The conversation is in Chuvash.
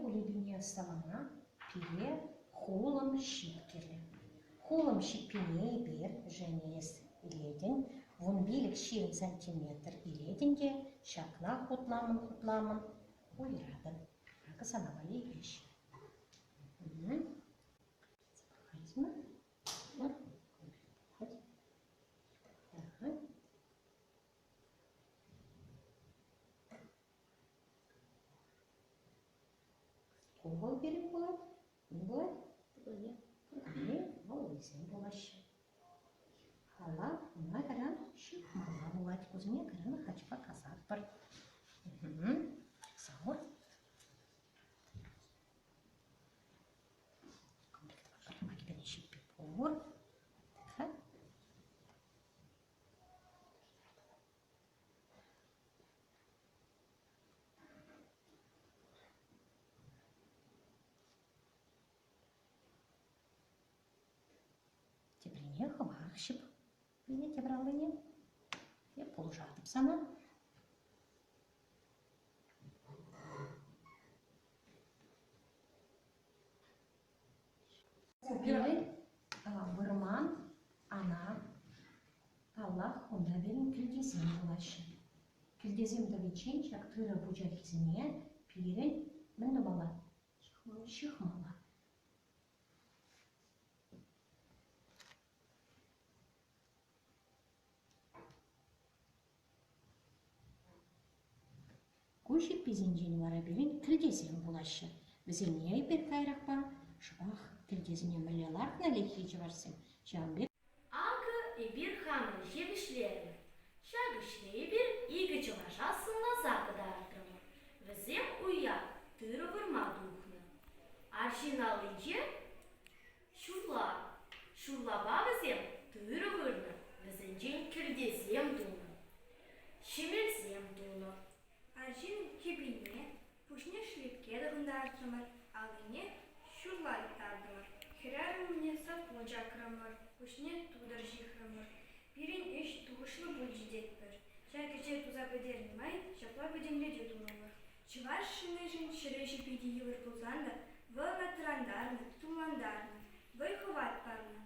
кӳлепине ӑсталама пире хулӑм ҫип кирлӗ. Хулӑм ҫиппине эпир, Женя, эс илетӗн, 15-20 сантиметр илетӗн те ҫакна хутламӑн-хутламӑн уйӑратӑн. Акӑ сана валли ӗҫ. Ку вӑл пирӗн пулать? Мӗн пулать? Пукане. Пукане аллисем пулаҫҫӗ. Халап ӑна кайран ҫыхмалла пулать. Кусене кайран хачпа касатпӑр. Саур. Кӗпене ҫиппи пур. Так. Теприне хӑвах ҫып. Пине тепӗр аллине. Эп пулӑшатӑп сана. Пирӗн вырман ана, паллах, унта пирӗн кӗлтесем пулаҫҫӗ. Кӗлтесем тӑвиччен ҫак тырӑ пучахӗсене пирӗн мӗн тумалла? Ҫыхмалла. Ку ҫипписенчен вара пирӗн кӗлтесем пулаҫҫӗ. Вӗсене эпир каярахпа шӑпах кӗлтесене мӗнле лартнӑ ӗлӗкхи чӑвашсем, ҫавӑн пек Акӑ эпир хамӑр ӗҫе вӗҫлерӗмӗр. Ҫак ӗҫре эпир икӗ чӑваша сӑнласа кӑтартрӑмӑр. Вӗсем уя тырӑ вырма тухнӑ. Арҫын аллинче ҫурла. Ҫурлапа вӗсем тырӑ вырнӑ, вӗсенчен кӗлтесем тунӑ, ҫӗмелсем тунӑ. Арҫын кӗпине, пуҫне шлепке тӑхӑнтартрӑмӑр, аллине ҫурла тыттартӑмӑр. Хӗрарӑм умне саппун ҫакрӑмӑр, пуҫне тутӑр ҫыхрӑмӑр. Пирӗн ӗҫ тухӑҫлӑ пулчӗ тетпӗр. Ҫак ӗҫе туса пӗтернӗ май ҫапла пӗтӗмлетӳ турӑмӑр. Чӑваш ҫыннишӗн ҫӗр ӗҫӗ питӗ йывӑр пулсан та вӑл ӑна тӑрантарнӑ, тумлантарнӑ, вӑй-хӑват панӑ.